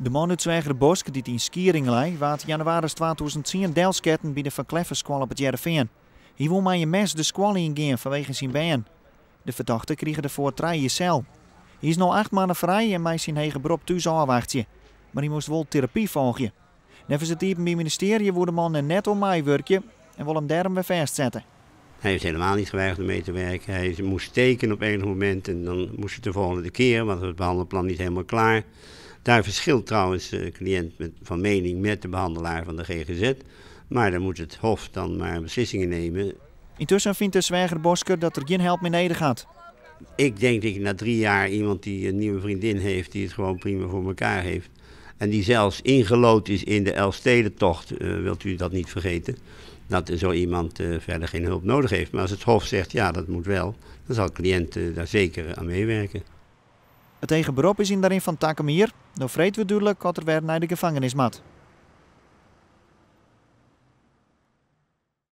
De man út Sweagerbosk, dy't yn Skieringen lei, waard jannewaris 2010 delsketten by de Van Kleffenskoalle op It Hearrenfean. Hy woe mei in mes de skoalle yngean fanwegen syn bern. De fertochte krige derfoar 3 jier sel. Hy is no 8 moanne frij en mei syn heger berop thús ôfwachtsje. Mar hy moast wol terapy folgje. Neffens it Iepenbier Ministearje woe de man der net oan meiwurkje en wol him dêrom wer fêstsette. Hij heeft helemaal niet geweigerd om mee te werken. Hij moest tekenen op enig moment en dan moest het de volgende keer, want het behandelplan niet helemaal klaar. Daar verschilt trouwens de cliënt van mening met de behandelaar van de GGZ. Maar daar moet het Hof dan maar beslissingen nemen. Yntusken fynt de Sweagerbosker dat er gjin help mear nedich hat. Ik denk dat je na 3 jaar iemand die een nieuwe vriendin heeft, die het gewoon prima voor elkaar heeft. En die zelfs ingeloot is in de Elfstedentocht, wilt u dat niet vergeten. Dat zo iemand verder geen hulp nodig heeft. Maar als het Hof zegt, ja, dat moet wel, dan zal de cliënt daar zeker aan meewerken. It heger berop is yn de rin fan takom jier. No freed wurdt dúdlik oft er wer nei de gefangenis moat.